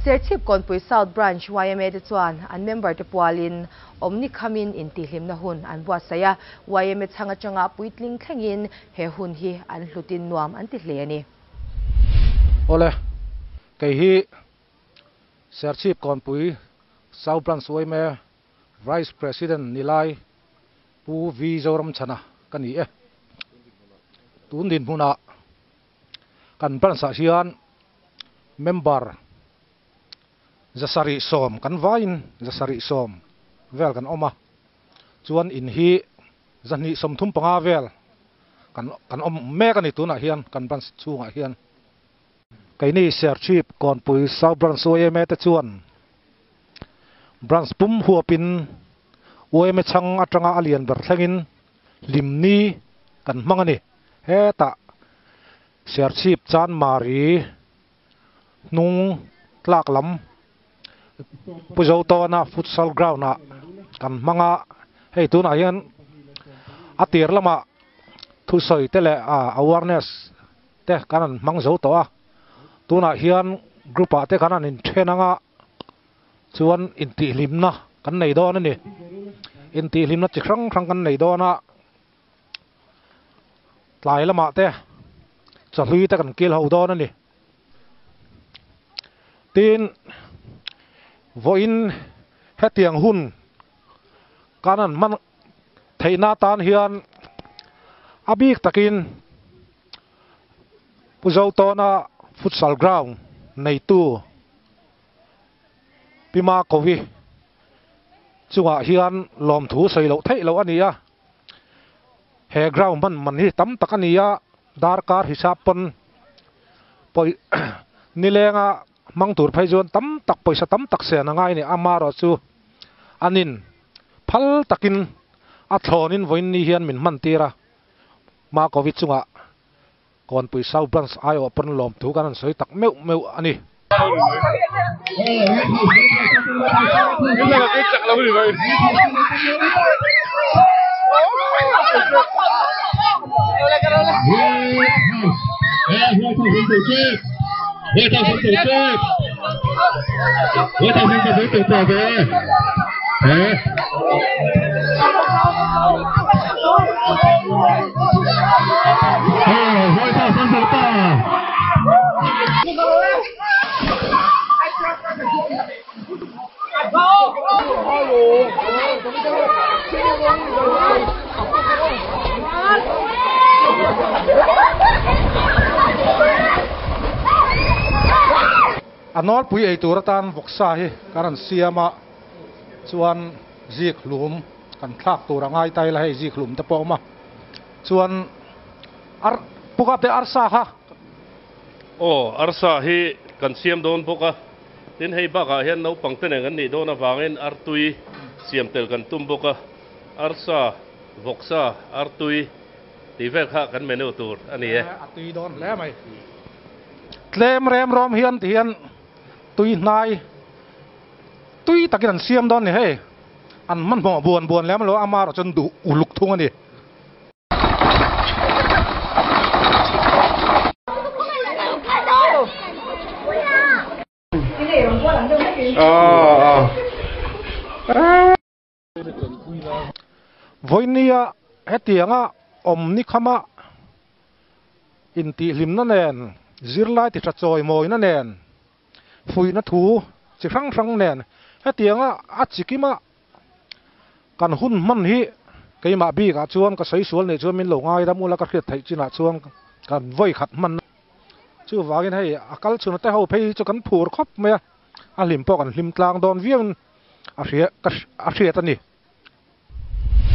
Serchhip Kawnpui South Branch yma te chuan an member te pualin awmni khamin intihhlimna hun an buatsaih a, yma chhang atanga puitling thlengin he hun hi an hlutin nuam an ti hle a ni. Awle, kei hi Serchhip Kawnpui South Branch yma Vice President ni lai Pu V Zoramchhana ka ni e. Tun dinhmunah kan branch ah hian member 710 kan vaiin 710 vel kan awm a, chuan in hi 235 vel kan kan awm mek a ni tunah hian kan branch chhungah hian. Keini Serchhip Kawnpui South Branch yma te chuan Branch pum huapin yma chhang atanga a lian ber thlengin hlimni kan hmang a ni. Hetah Serchhip Chanmari hnung tlak lam Pu Zotawna futsal ground ah kan hmang a, hei tunah hian a tir lamah thusawi te leh awareness te kan han hmang zo tawh a, tunah hian group ah te kan han inthen ang a, chuan intihhlimna kan nei dawn a ni. Intihhlimna chi hrang hrang kan nei dawn a, tlai lamah te chawhlui te kan kil ho dawn a ni. Tin, vawiin hetiang hun kan han hman theihna atan hian a bik takin Pu Zotawna futsal ground neitu Pi Makovi chungah hian lawmthu sawi loh theih loh a ni a, he ground hman man hi tam tak a ni a, darkar hisap pawn pawi nilenga hmang tur phei chuan tam tak pawisa tam tak sen a ngai a ni, amaherawh chu anin phal takin a thlawnin vawiin ni hian min hman tir a, Makovi chungah Kawnpui South Branch aiawh pawn lawmthu kan han sawi tak meuh meuh a ni. A nawlpui ei tur atan vawksa hi kan rawn siam a, chuan zik hlum kan thlak tur a ngai ta ila hei zik hlum te pawh a awm a, chuan ar puk a te arsa kha. Aw, arsa hi kan siam dawn bawk a, tin hei bakah hian naupang te nen kan nih dawn avangin artui siam tel kan tum bawk a, arsa, vawksa, artui tih vel kha kan menu tur a ni e. A tui dawn hle mai. Tlem rem rawm hian ti hian tui hnai tui takin an siam dawn ni hei, an hmanhmawh buan buan lem lo a, amaherawh chuan duh uluk thung a ni. Vawinia hetianga awm ni khama intihhlimna nen, zirlai titha chawimawina nen, fuihna thu chi hrang hrang nen hetianga a chikima kan hun hman hi keimah bikah chuan ka sawi sual neih chuan min lo ngaidam ula ka hriat theih chinah chuan kan vawi khat hman chuvangin hei a kal chhun te ho phei hi chu kan phur khawp mai a, a hlim pawh kan hlim tlang dawn viauin a hria ka a hriat a ni.